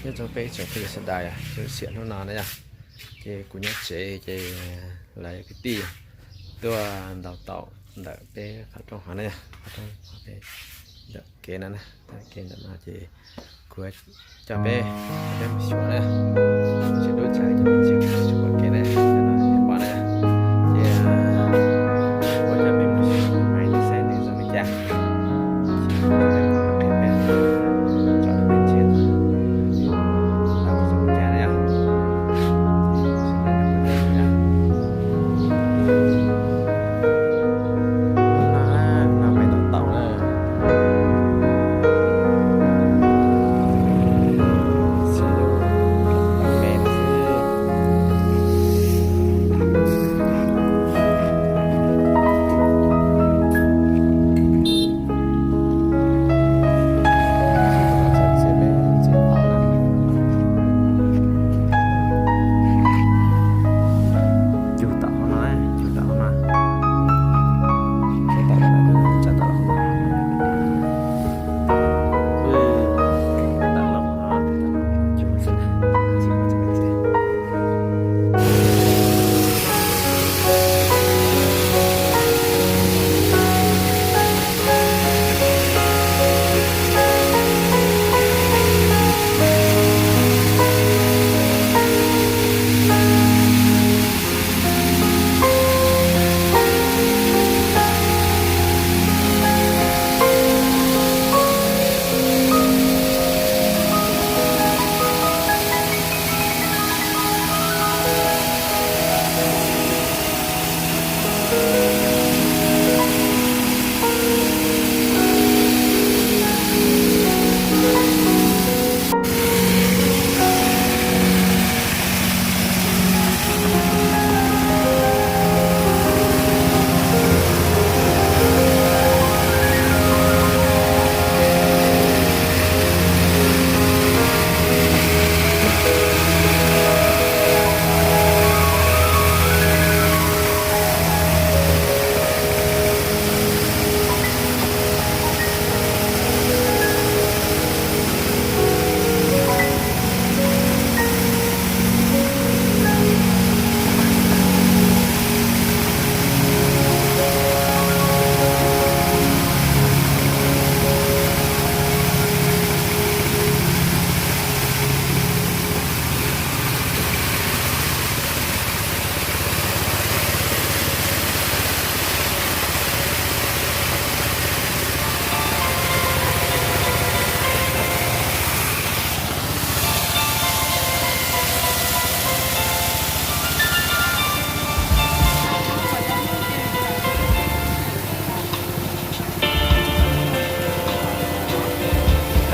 Nyob zoo peb tsoom phooj ywg sawv daws, xiam hnub no na yog ces kuv nyob tsev ces lawv kwv tij tuaj ntaus taum ntawm peb qhov rooj hov na yog qhov rooj hov peb ntawm kev no na, kev ntawm no ces kuv coj peb, peb mus xyuas na, tsis dub tsawv ces peb tsis pom kev na, pom na, ces kuv coj peb mus xyuas tus maiv saib nws zoo li cas.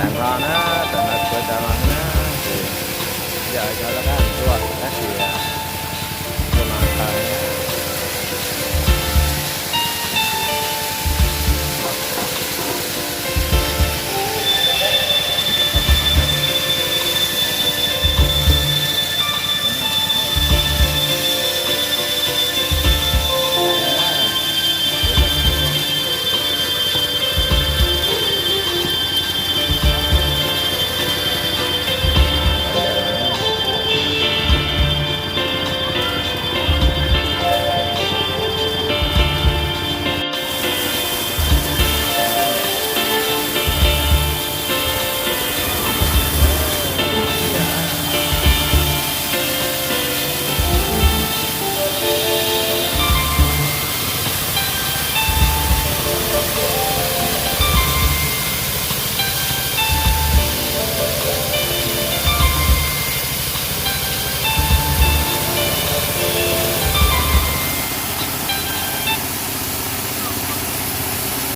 Tag los na, tag los tsuav tag los na, ces yog cov laj dab tuaj tab sis